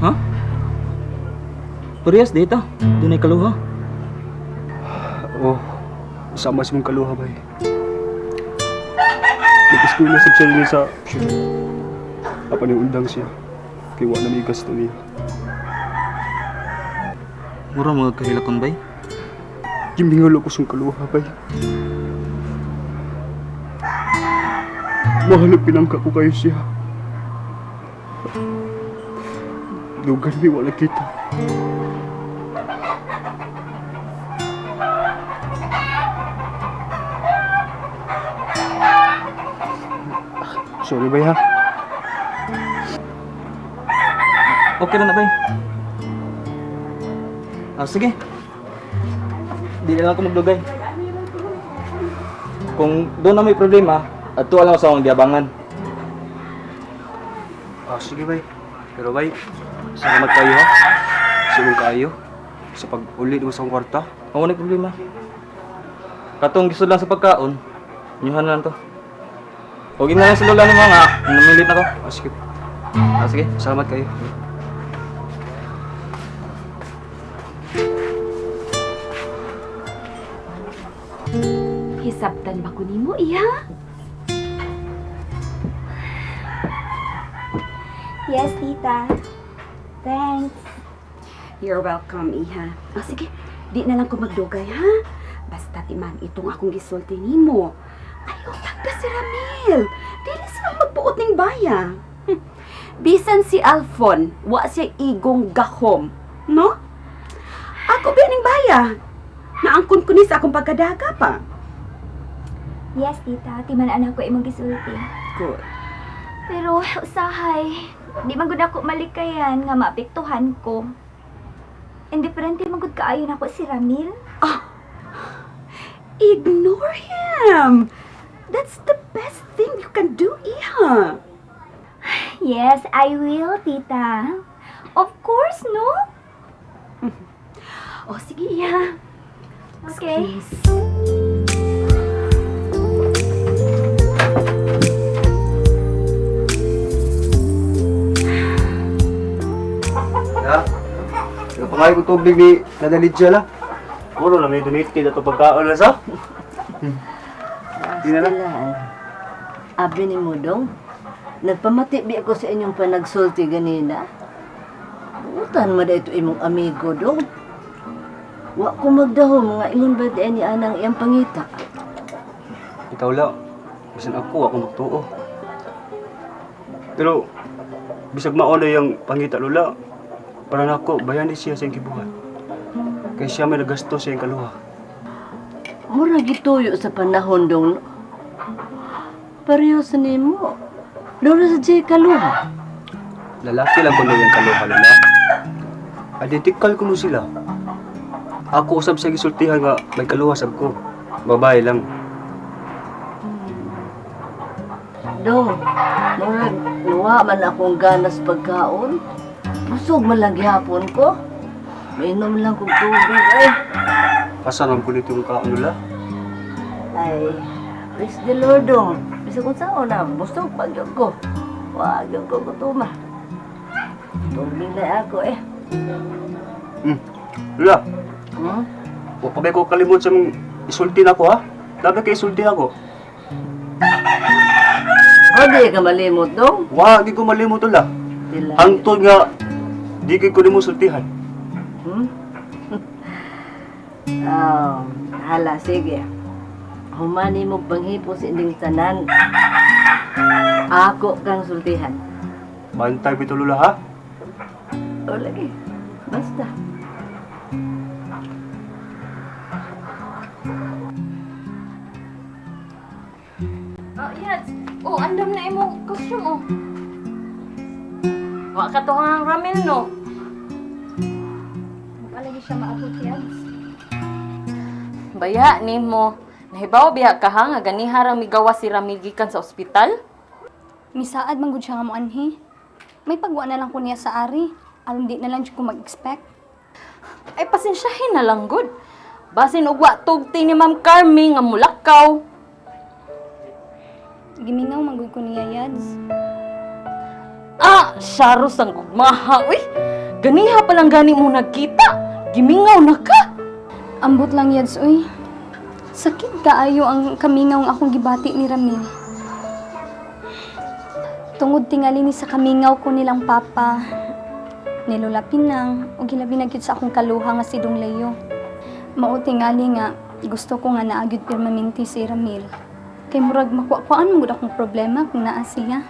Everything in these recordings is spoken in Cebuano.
Ha? Parehas dito. Dunay kaluha. Oh, sama sa mong kaluha bay. Nag-eskwela sab siya niya sa syudad. Apan yung undang siya. Kay wa na may gasto niya. Mura mga kahilakon bay. Gimingalo ko siyang kaluha bay. Mahal ang pinangka ko kayo siya. Dugan mi wala kita. Sorry bay ha. Okay na na bay. Ah, sige. Di na lang ako magdugay. Kung doon na may problema, at lang sa akong giabangan. Ah, sige bay. Pero bay, salamat kayo ha. Sige kayo sa pag-uli mo sa akong kwarta. Ako na problema. Katong gusto lang sa pagkaon, inyuhan na lang to. Huwag na lang sa lola ni mga, namilit na ko. Ah, sige. Ah, sige. Salamat kayo. Hisabtan ba ko nimo, iha? Yes, tita. Thanks. You're welcome, iha. Ah, sige, di na lang ko magdugay, ha? Basta timan itong akong gisulti nimo. Ayaw tagda si Ramil. Dili sila magbuot ning baya. Bisan si Alfon, wa siya igong gahom, no? Ako ba ning baya? Naangkon ko ni sa akong pagkadaga pa. Yes, tita. Timan-an ako imong gisulti. Good. Pero usahay, di man gud ako malikayan nga maapektuhan ko. Indiferente man gud kaayo nako si Ramil. Ignore him. That's the best thing you can do, iha. Yes, I will, tita. Of course, no? O, sige, iha. Okay. Excuse. Ha? Nagpangayo ko tubig ni Nana la. Puro lang may donated ato pagkaon na sa. Di na lang. Sila, eh. Abi ni mo dong, nagpamati bi ako sa inyong panagsulti ganina. Buutan mo ito imong amigo dong. Wa ko magdahom nga ingon ba di ni anang iyang pangita. Ikaw la. Bisan ako, ako magtuo. Pero, bisag mauna yung pangita lula, para nako, bayani siya sa iyang gibuhat. Kay siya may nagasto sa iyang kaluha. Mura gituyo sa panahon dong. no? Pareho sa nimo. Loro sa jay kaluha. Lalaki lang kuno yung kaluha lula. Identical kuno sila. Ako usab sa gisultihan nga may kaluha sab ko. Babae lang. Dong, murag nuwa man akong ganas pagkaon. Busog man lang gihapon ko. Mainom lang kog tubig ay. Asa man kuno itong kaon lula? Ay, praise the Lord dong. Bisa kung saan na, busog pag yun ko. Wag yun ko gutuma. Tubig na ako eh. Lula, Hmm? wa pa ba ko kalimot sa mong isulti na ko ha? Dapat kay isulti na ko. O, di ka malimot dong. Wa, di ko malimot lula. Dila. Hangtod nga di kay ko nimo sultihan. Hmm? Oh, hala, sige. Humani mo panghipo sa inding tanan. Ako kang sultihan. Bantay bitaw lula ha? O, lagi. Basta. Oh, yes. Oh, andam na imo costume oh. Wa ka to ang Ramil no. Palagi siya maabot, Yads. Baya nimo. Nahibaw biya ka ha nga ganiha ra migawa si Ramil gikan sa ospital? Misaad man gud siya nga moanhi. May pagwa na lang ko niya sa ari. Aron di na lang jud ko mag-expect. Ay pasensyahin na lang gud. Basin og wa tugti ni Ma'am Carmen nga mulakaw. Gimingaw man gud ko niya, Yads. Ah, syaros ang gugmaha. Uy, Ganiha pa lang gani mo nagkita. Gimingaw na ka. Ambot lang yads, uy. Sakit kaayo ang kamingaw nga akong gibati ni Ramil. Tungod tingali ni sa kamingaw ko nilang papa, ni Lola Pinang, ug hilabi na gyud sa akong kaluha nga si Dong Leo. Mao tingali nga gusto ko nga naa gyud permanente si Ramil. Kay murag makuha-kuhaan man gud akong problema kung naa siya.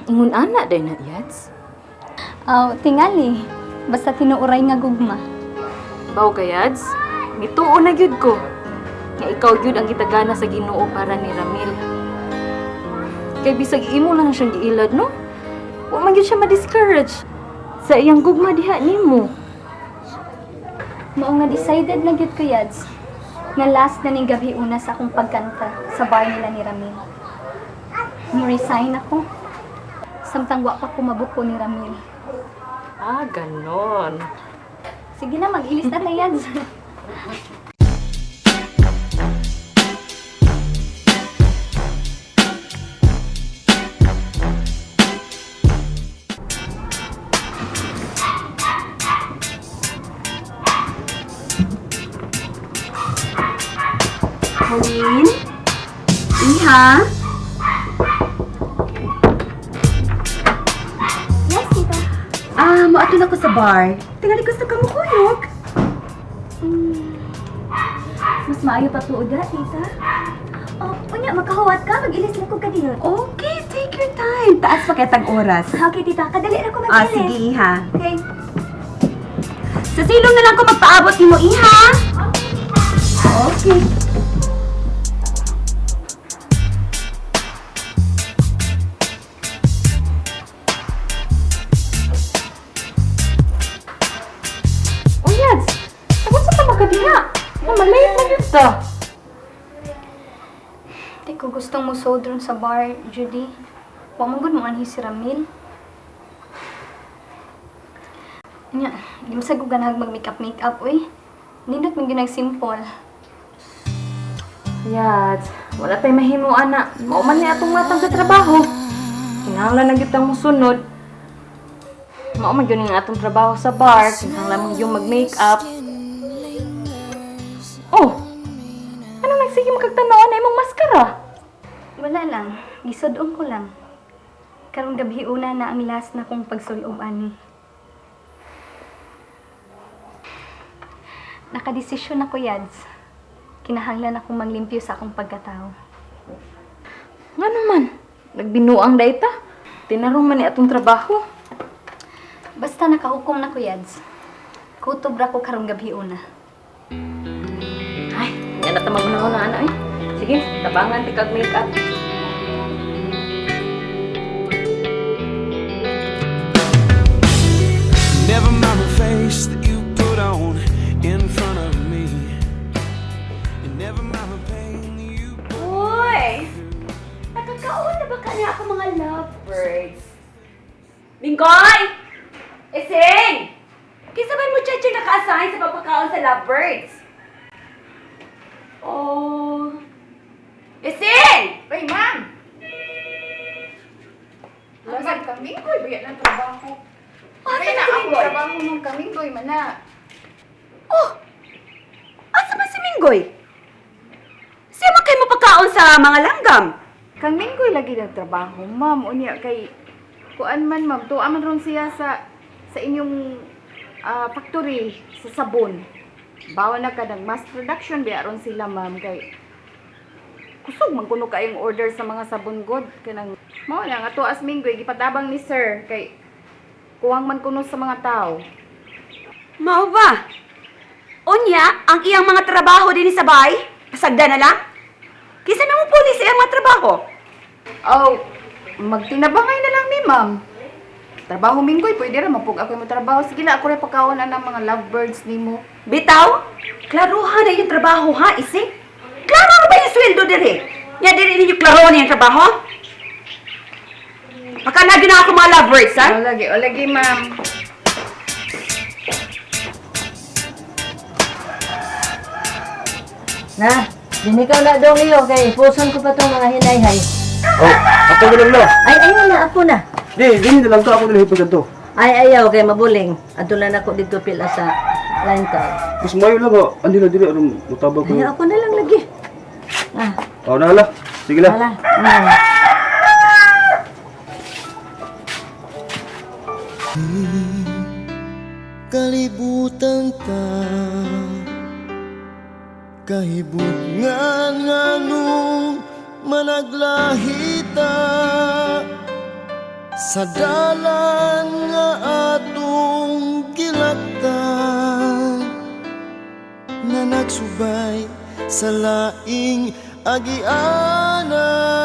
Ingon ana day na, Yads. Aw, tingali. Basta tinuoray nga gugma. Baw ka, Yads. Mituo na gyud ko. Nga ikaw gyud ang gitagana sa Ginoo para ni Ramil. Kay bisag imo lang siyang giilad, no? Wa man gyud siya ma-discourage sa iyang gugma diha nimo. Mao nga decided na gyud ko yads. Nga last na ning gabi una sa akong pagkanta sa bar nila ni Ramil. Mo-resign ako. Samtang wa pa ko mabuko ni Ramil. Ah, ganon. Sige na, mag-ilis na tayo, yads. Pauline? Iha? Yes, tita. Ah, moadto na ko sa bar. Tingali gusto ka mo kuyog. Mas maayo pa tuod ha, tita. Oh, unya, makahuwat ka. Mag-ilis na ko kadiyot. Okay, take your time. Taas pa kay tag oras. Okay, tita. Kadali na ko Ah, mag-ilis. sige, Iha. Okay. Sa silong na lang ko magpaabot nimo, Iha. Okay. Oh, Yads. Ako sa ka makadiha. Na malate na gyud ta. Di ko gustong musod ron sa bar, Judy. Wa man gud mo anhi si Ramil. Nya, di mo sa ko ganahag mag-makeup makeup, uy. Nindot man gyud nag simple. Yads, wala tay mahimo ana. Mao man ni atong matang sa trabaho. Kinahanglan na gyud tang mosunod. Mao man gyud ning atong trabaho sa bar, kinahanglan man gyud mag-makeup. Oh. Ano nagsige makagtan-aw na imong maskara? Wala lang, gisod-on ko lang. Karong gabi una na ang last na kong pagsulob ani. Nakadesisyon ako, Yads. Kinahanglan akong manglimpyo sa akong pagkatao. Nga naman, nagbinuang dayta. Tinarong man ni atong trabaho. Basta nakahukom na ko, Yads. Kutob ra ko karong gabi una. Ay, nga na ta maguna na ana eh. Sige, tabangan ti kag makeup. Never mind the face that you put on in front of me. And never mind the pain that you Uy! Nakakaon na ba kanya ako mga lovebirds? Minggoy! Ising! Kinsa ba yung muchacho naka-assign sa pagpakaon sa lovebirds? Oh... Ising! Ay, ma'am! Lasag kaminggoy, biya ng trabaho. Asa Kaya na na si ang Minggoy? trabaho ng kaminggoy, mana. Oh! Asa man si Minggoy? Siya man kayo mapagkaon sa mga langgam. Kang Minggoy lagi ng trabaho, ma'am. Unya kay kuan man, ma'am. Tuwa man ron siya sa inyong factory sa sabon. Bawa na ka ng mass production, biya ron sila, ma'am. Kay kusog man kuno kayong order sa mga sabon god kanang mao na nga tuas Minggoy gipatabang ni sir kay kuwang man kuno sa mga tao. Mao ba? Unya, ang iyang mga trabaho din sa bahay? Pasagda na lang? Kisa na mo pulis iyang mga trabaho? Oh, magtinabangay na lang ni ma'am. Trabaho Minggoy, pwede ra mapug ako mo trabaho. Sige na, ako ra pagkaon na ng mga lovebirds nimo. Bitaw, klaruhan na yung trabaho ha, ising? Klaro na ba yung sweldo diri? Nya diri ninyo klaruhan yung trabaho? Pakalagi na ako mga lovebirds, ha? O lagi, o lagi ma'am. Na, dinikaw na dong iyo kay ipuson ko pa tong mga hinayhay. Oh, ako na lang lo. Ay, ayun na, ako na. Di, dini na lang to ako na lang hipusan to. Ay, ayaw kay mabuling. Adto na nako dito pila sa line card. Mas mayo lang ha. Andi na dili aron mutabang ko. Ay, ako na lang lagi. Ah, Oh, na la. Sige la. wala. Mm. Kalibutan ta Kahibutngan nganong managlahita sa dalan nga atong gilaktan nga nagsubay sa laing agianan.